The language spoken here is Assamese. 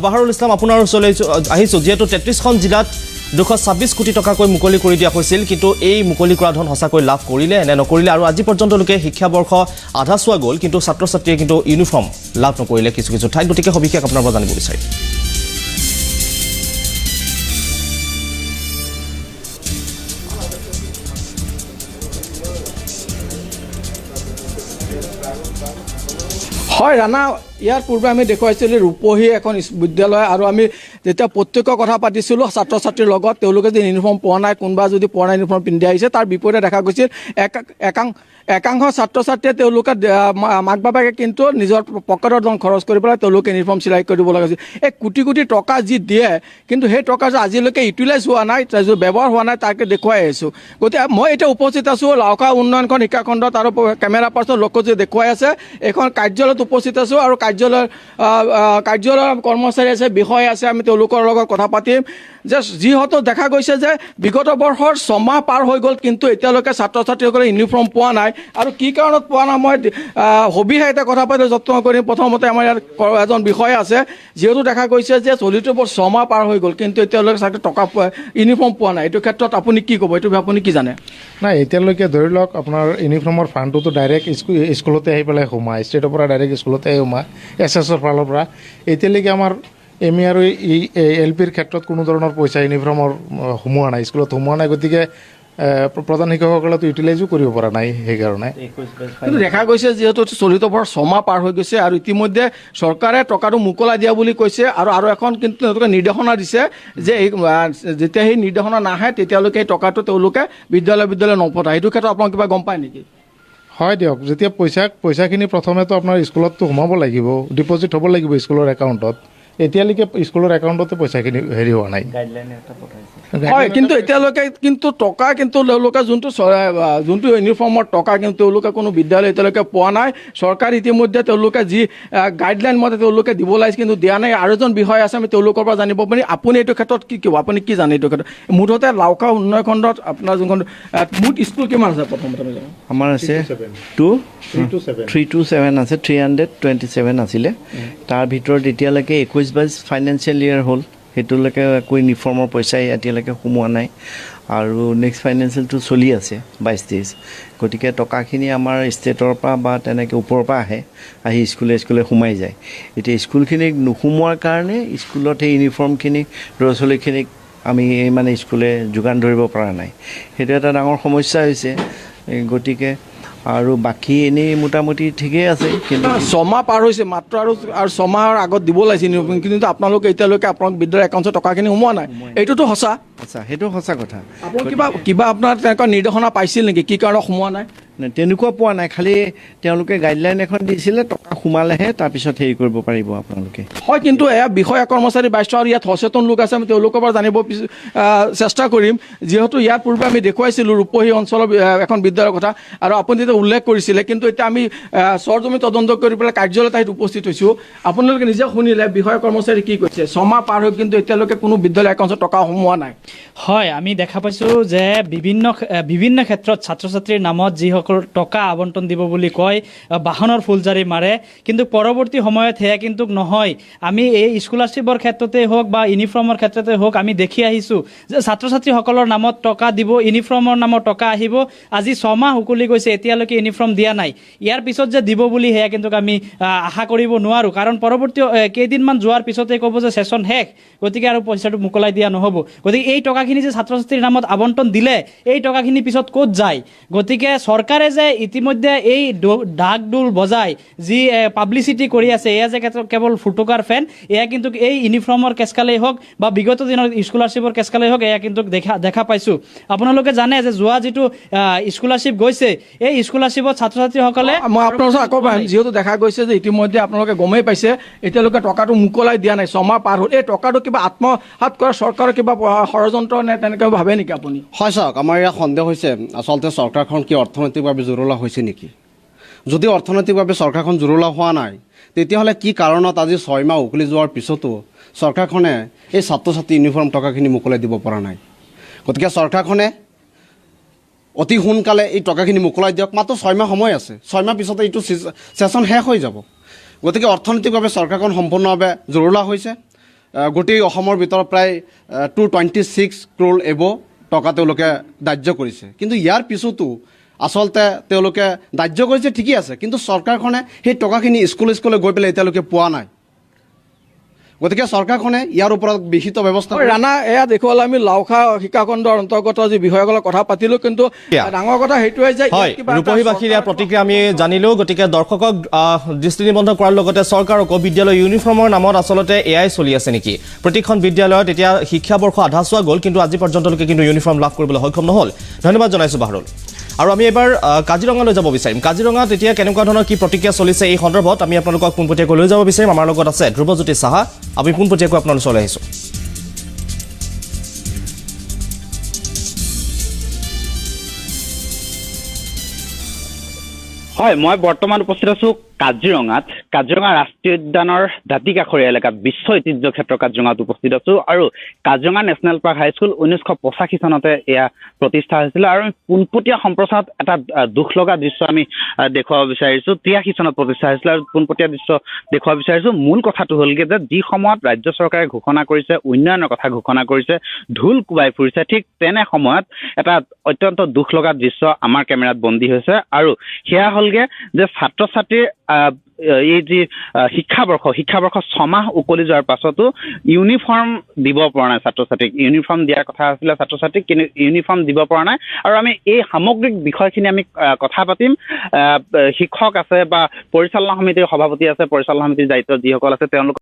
বাহাৰুল ইছলাম, আপোনাৰ ওচৰলৈ আহিছোঁ। যিহেতু 33খন জিলাত 226 কোটি টকাকৈ মুকলি কৰি দিয়া হৈছিল, কিন্তু এই মুকলি কৰা ধন সঁচাকৈ লাভ কৰিলে নে নকৰিলে? আৰু আজি পৰ্যন্তলৈকে শিক্ষাবৰ্ষ আধা চোৱা গ'ল, কিন্তু ছাত্ৰ ছাত্ৰীয়ে কিন্তু ইউনিফৰ্ম লাভ নকৰিলে কিছু কিছু ঠাইত। গতিকে সবিশেষ আপোনাৰ পৰা জানিব বিচাৰিম। হয় ৰাণা, ইয়াৰ পূৰ্বে আমি দেখুৱাইছিলোঁ ৰূপহী এখন বিদ্যালয়, আৰু আমি যেতিয়া প্ৰত্যক্ষ কথা পাতিছিলোঁ ছাত্ৰ ছাত্ৰীৰ লগত, তেওঁলোকে যে ইউনিফৰ্ম পোৱা নাই, কোনোবা যদি পোৱা নাই ইউনিফৰ্ম পিন্ধি আহিছে, তাৰ বিপৰীতে দেখা গৈছিল একাংশ ছাত্ৰ ছাত্ৰীয়ে তেওঁলোকে মাক বাপেকে কিন্তু নিজৰ পকেটৰ ধন খৰচ কৰি পেলাই তেওঁলোকে ইউনিফৰ্ম চিলাই কৰি দিব লগা হৈছিল। এই কোটি কোটি টকা যি দিয়ে, কিন্তু সেই টকা যে আজিলৈকে ইউটিলাইজ হোৱা নাই, ব্যৱহাৰ হোৱা নাই, তাকে দেখুৱাই আহিছোঁ। গতিকে মই এতিয়া উপস্থিত আছোঁ লাওখোৱা উন্নয়নখন শিক্ষাখণ্ডত, আৰু কেমেৰা পাৰ্চন লক্ষ্যজ্যোতি দেখুৱাই আছে। এইখন কাৰ্যালয়ত উপস্থিত আছোঁ আৰু কাৰ্যালয়ৰ কৰ্মচাৰী আছে, বিষয় আছে, আমি তেওঁলোকৰ লগত কথা পাতিম। যে যিহেতু দেখা গৈছে যে বিগত বৰ্ষৰ ছমাহ পাৰ হৈ গ'ল, কিন্তু এতিয়ালৈকে ছাত্ৰ ছাত্ৰীসকলে ইউনিফৰ্ম পোৱা নাই, আৰু কি কাৰণত পোৱা নাই মই সবিশেষ এটা কথা পাতি যত্ন কৰিম। প্ৰথমতে আমাৰ ইয়াত এজন বিষয়া আছে। যিহেতু দেখা গৈছে যে চলিত বৰ্ষ ছমাহ পাৰ হৈ গ'ল, কিন্তু এতিয়ালৈকে ছাত্ৰ টকা পোৱা, ইউনিফৰ্ম পোৱা নাই, এইটো ক্ষেত্ৰত আপুনি কি ক'ব? এইটো আপুনি কি জানে? নাই, এতিয়ালৈকে ধৰি লওক আপোনাৰ ইউনিফৰ্মৰ ফাণ্ডটোতো ডাইৰেক্ট স্কুলতে আহি পেলাই সোমায়, ষ্টেটৰ পৰা ডাইৰেক্ট স্কুলতে আহি সোমায়, এছ এছৰ ফালৰ পৰা। এতিয়ালৈকে আমাৰ এম ই আৰু এল পিৰ ক্ষেত্ৰত কোনো ধৰণৰ পইচা ইউনিফৰ্মৰ সোমোৱা নাই, স্কুলত সোমোৱা নাই। গতিকে প্ৰধান শিক্ষকসকলেতো ইউটিলাইজো কৰিব পৰা নাই সেইকাৰণে। কিন্তু দেখা গৈছে যিহেতু চলিত বৰ্ষ ছমাহ পাৰ হৈ গৈছে আৰু ইতিমধ্যে চৰকাৰে টকাটো মোকলাই দিয়া বুলি কৈছে, আৰু এখন কিন্তু তেওঁলোকে নিৰ্দেশনা দিছে যে এই যেতিয়া সেই নিৰ্দেশনা নাহে তেতিয়ালৈকে এই টকাটো তেওঁলোকে বিদ্যালয় বিদ্যালয় নপঠায়। সেইটো ক্ষেত্ৰত আপোনালোকে কিবা গম পায় নেকি? হয় দিয়ক, যেতিয়া পইচাখিনি প্ৰথমেতো আপোনাৰ স্কুলততো সোমাব লাগিব, ডিপ'জিট হ'ব লাগিব স্কুলৰ একাউণ্টত। এতিয়ালৈকে স্কুলৰ একাউণ্টতে পইচাখিনি হেৰি হোৱা নাই। হয়, কিন্তু এতিয়ালৈকে কিন্তু টকা কিন্তু তেওঁলোকে যোনটো ইউনিফৰ্মৰ টকা কিন্তু তেওঁলোকে কোনো বিদ্যালয় এতিয়ালৈকে পোৱা নাই। চৰকাৰ ইতিমধ্যে তেওঁলোকে যি গাইডলাইন মতে তেওঁলোকে দিব লাগিছে কিন্তু দিয়া নাই। আৰু এজন বিষয় আছে, আমি তেওঁলোকৰ পৰা জানিব পাৰিম। আপুনি এইটো ক্ষেত্ৰত কি ক'ব? আপুনি কি জানে এইটো ক্ষেত্ৰত? মুঠতে লাওখোৱা উন্নয়ন খণ্ডত আপোনাৰ যোনখন মুঠ স্কুল কিমান আছে প্ৰথমতে আমি জানো? আমাৰ আছে 327 আছে, 327 আছিলে। তাৰ ভিতৰত এতিয়ালৈকে 21-22 ফাইনেন্সিয়েল ইয়েৰ হ'ল, সেইটোলৈকে একো ইউনিফৰ্মৰ পইচাই এতিয়ালৈকে সোমোৱা নাই। আৰু নেক্সট ফাইনেন্সিয়েলটো চলি আছে 22-23। গতিকে টকাখিনি আমাৰ ষ্টেটৰ পৰা বা তেনেকৈ ওপৰৰ পৰা আহে, আহি স্কুলে স্কুলে সোমাই যায়। এতিয়া স্কুলখিনিক নোসোমোৱাৰ কাৰণে স্কুলত সেই ইউনিফৰ্মখিনি ল'ৰা ছোৱালীখিনিক আমি মানে স্কুলে যোগান ধৰিব পৰা নাই, সেইটো এটা ডাঙৰ সমস্যা হৈছে। গতিকে আৰু বাকী এনেই মোটামুটি ঠিকেই আছে। কিন্তু ছমাহ পাৰ হৈছে মাত্ৰ, আৰু ছমাহৰ আগত দিব লাগিছিল ইউনিফৰ্ম, কিন্তু আপোনালোকে এতিয়ালৈকে আপোনালোক বিদ্যালয়ৰ একাউণ্টত টকাখিনি সোমোৱা নাই। এইটোতো সঁচা। আচ্ছা, সেইটো সঁচা কথা। আপোনালোক কিবা আপোনাৰ তেনেকুৱা নিৰ্দেশনা পাইছিল নেকি কি কাৰণত সোমোৱা নাই? নাই, তেনেকুৱা পোৱা নাই। খালি তেওঁলোকে গাইডলাইন এখন দিছিলে, টকা সোমালেহে তাৰপিছত হেৰি কৰিব পাৰিব আপোনালোকে। হয়, কিন্তু এয়া বিষয়া কৰ্মচাৰী বাস্য আৰু ইয়াত সচেতন লোক আছে, আমি তেওঁলোকৰ পৰা জানিব চেষ্টা কৰিম। যিহেতু ইয়াৰ পূৰ্বে আমি দেখুৱাইছিলোঁ ৰূপহী অঞ্চলৰ এখন বিদ্যালয়ৰ কথা, আৰু আপুনি যেতিয়া উল্লেখ কৰিছিলে, কিন্তু এতিয়া আমি চৰজমি তদন্ত কৰি পেলাই কাৰ্যালয়ত আহি উপস্থিত হৈছোঁ। আপোনালোকে নিজে শুনিলে বিষয়া কৰ্মচাৰী কি কৈছে, ছমাহ পাৰ হৈ কিন্তু এতিয়ালৈকে কোনো বিদ্যালয় একাউণ্টত টকা সোমোৱা নাই। হয়, আমি দেখা পাইছোঁ যে বিভিন্ন ক্ষেত্ৰত ছাত্ৰ ছাত্ৰীৰ নামত যিসকল টকা আবণ্টন দিব বুলি কয়, বাহনৰ ফুলজাৰি মাৰে, কিন্তু পৰৱৰ্তী সময়ত সেয়া কিন্তু নহয়। আমি এই স্কলাৰশ্বিপৰ ক্ষেত্ৰতেই হওক বা ইউনিফৰ্মৰ ক্ষেত্ৰতে হওক, আমি দেখি আহিছোঁ যে ছাত্ৰ ছাত্ৰীসকলৰ নামত টকা দিব, ইউনিফৰ্মৰ নামত টকা আহিব, আজি ছমাহ উকলি গৈছে, এতিয়ালৈকে ইউনিফৰ্ম দিয়া নাই। ইয়াৰ পিছত যে দিব বুলি সেয়া কিন্তু আমি আশা কৰিব নোৱাৰোঁ, কাৰণ পৰৱৰ্তী কেইদিনমান যোৱাৰ পিছতে ক'ব যে ছেছন শেষ, গতিকে আৰু পইচাটো মোকলাই দিয়া নহ'ব। গতিকে এই টকাখিনি যে ছাত্ৰ ছাত্ৰীৰ নামত আবণ্টন দিলে, এই টকাখিনি পিছত ক'ত যায়? গতিকে চৰকাৰে যে ইতিমধ্যে এই ঢাক ঢোল বজাই যি পাব্লিচিটি কৰি আছে, এয়া যে কেৱল ফুটুকাৰ ফেন, এয়া কিন্তু এই ইউনিফৰ্মৰ কেচকালেই হওক বা বিগত দিনৰ স্কলাৰশ্বিপৰ কেচকালেই হওক, এয়া কিন্তু দেখা পাইছোঁ। আপোনালোকে জানে যে যোৱা যিটো স্কলাৰশ্বিপ গৈছে, এই স্কলাৰশ্বিপত ছাত্ৰ ছাত্ৰীসকলে মই আপোনাৰ ওচৰত আকৌ আহিম। যিহেতু দেখা গৈছে যে ইতিমধ্যে আপোনালোকে গমেই পাইছে এতিয়ালৈকে টকাটো মোকলাই দিয়া নাই, ছমাহ পাৰ হ'ল, এই টকাটো কিবা আত্মসাত কৰা চৰকাৰৰ কিবা ষড়যন্ত্ৰ নে তেনেকৈ ভাবে নেকি আপুনি? হয় চাওক, আমাৰ ইয়াত সন্দেহ হৈছে আচলতে চৰকাৰখন কি অৰ্থনৈতিকভাৱে জুৰুলা হৈছে নেকি? যদি অৰ্থনৈতিকভাৱে চৰকাৰখন জুৰুলা হোৱা নাই, তেতিয়াহ'লে কি কাৰণত আজি 6 মাহ উকলি যোৱাৰ পিছতো চৰকাৰখনে এই ছাত্ৰ ছাত্ৰী ইউনিফৰ্ম টকাখিনি মোকলাই দিব পৰা নাই? গতিকে চৰকাৰখনে অতি সোনকালে এই টকাখিনি মোকলাই দিয়ক। মাত্ৰ 6 মাহ সময় আছে, 6 মাহ পিছতে এইটো ছেছন শেষ হৈ যাব। গতিকে অৰ্থনৈতিকভাৱে চৰকাৰখন সম্পূৰ্ণভাৱে জুৰুলা হৈছে। গোটেই অসমৰ ভিতৰত প্ৰায় 226 ক্ৰ'ৰ এব টকা তেওঁলোকে ধাৰ্য কৰিছে। কিন্তু ইয়াৰ পিছতো আচলতে তেওঁলোকে ধাৰ্য কৰিছে ঠিকেই আছে, কিন্তু চৰকাৰখনে সেই টকাখিনি স্কুলে স্কুলে গৈ পেলাই এতিয়ালৈকে পোৱা নাই। গতিকে চৰকাৰখনে ইয়াৰ ওপৰত বিহিত ব্যৱস্থা ৰাণা, এয়া দেখুৱালে আমি লাওখা শিক্ষাখণ্ডৰ অন্তৰ্গত যি বিষয়সকলৰ কথা পাতিলোঁ, কিন্তু ডাঙৰ কথা সেইটোৱে যে ৰূপহীবাসীৰ ইয়াৰ প্ৰতিক্ৰিয়া আমি জানিলোঁ। গতিকে দৰ্শকক দৃষ্টি নিবন্ধ কৰাৰ লগতে চৰকাৰকো বিদ্যালয় ইউনিফৰ্মৰ নামত আচলতে এয়াই চলি আছে নেকি? প্ৰতিখন বিদ্যালয়ত এতিয়া শিক্ষাবৰ্ষ আধা চোৱা গ'ল, কিন্তু আজি পৰ্যন্তলৈকে কিন্তু ইউনিফৰ্ম লাভ কৰিবলৈ সক্ষম নহ'ল। ধন্যবাদ জনাইছোঁ বাহৰুল। আৰু আমি এবাৰ কাজিৰঙালৈ যাব বিচাৰিম। কাজিৰঙাত এতিয়া কেনেকুৱা ধৰণৰ কি প্ৰতিক্ৰিয়া চলিছে এই সন্দৰ্ভত আমি আপোনালোকক পোনপটীয়াকৈ লৈ যাব বিচাৰিম। আমাৰ লগত আছে ধ্ৰুৱজ্যোতি সাহা। আমি পোনপটীয়াকৈ আপোনাৰ ওচৰলৈ আহিছোঁ। হয়, মই বৰ্তমান উপস্থিত আছো কাজিৰঙাত। কাজিৰঙা ৰাষ্ট্ৰীয় উদ্যানৰ দাঁতি কাষৰীয়া এলেকাত বিশ্ব ঐতিহ্য ক্ষেত্ৰ কাজিৰঙাত উপস্থিত আছো। আৰু কাজিৰঙা নেশ্যনেল পাৰ্ক হাইস্কুল 1985 চনতে এয়া প্ৰতিষ্ঠা হৈছিলে। আৰু পোনপটীয়া সম্প্ৰচাৰত এটা দুখ লগা দৃশ্য আমি দেখুৱাব বিচাৰিছো। 83 চনত প্ৰতিষ্ঠা হৈছিলে আৰু পোনপটীয়া দৃশ্য দেখুৱাব বিচাৰিছো। মূল কথাটো হ'লগে যে যি সময়ত ৰাজ্য চৰকাৰে ঘোষণা কৰিছে, উন্নয়নৰ কথা ঘোষণা কৰিছে, ঢোল কোবাই ফুৰিছে, ঠিক তেনে সময়ত এটা অত্যন্ত দুখ লগা দৃশ্য আমাৰ কেমেৰাত বন্দী হৈছে। আৰু সেয়া হ'লগে যে ছাত্ৰ ছাত্ৰীৰ এই যি শিক্ষাবৰ্ষ 6 মাহ উকলি যোৱাৰ পাছতো ইউনিফৰ্ম দিব পৰা নাই ছাত্ৰ ছাত্ৰীক। ইউনিফৰ্ম দিয়াৰ কথা আছিলে ছাত্ৰ ছাত্ৰীক, কিন্তু ইউনিফৰ্ম দিব পৰা নাই। আৰু আমি এই সামগ্ৰিক বিষয়খিনি আমি কথা পাতিম। শিক্ষক আছে বা পৰিচালনা সমিতিৰ সভাপতি আছে, পৰিচালনা সমিতিৰ দায়িত্ব যিসকল আছে তেওঁলোক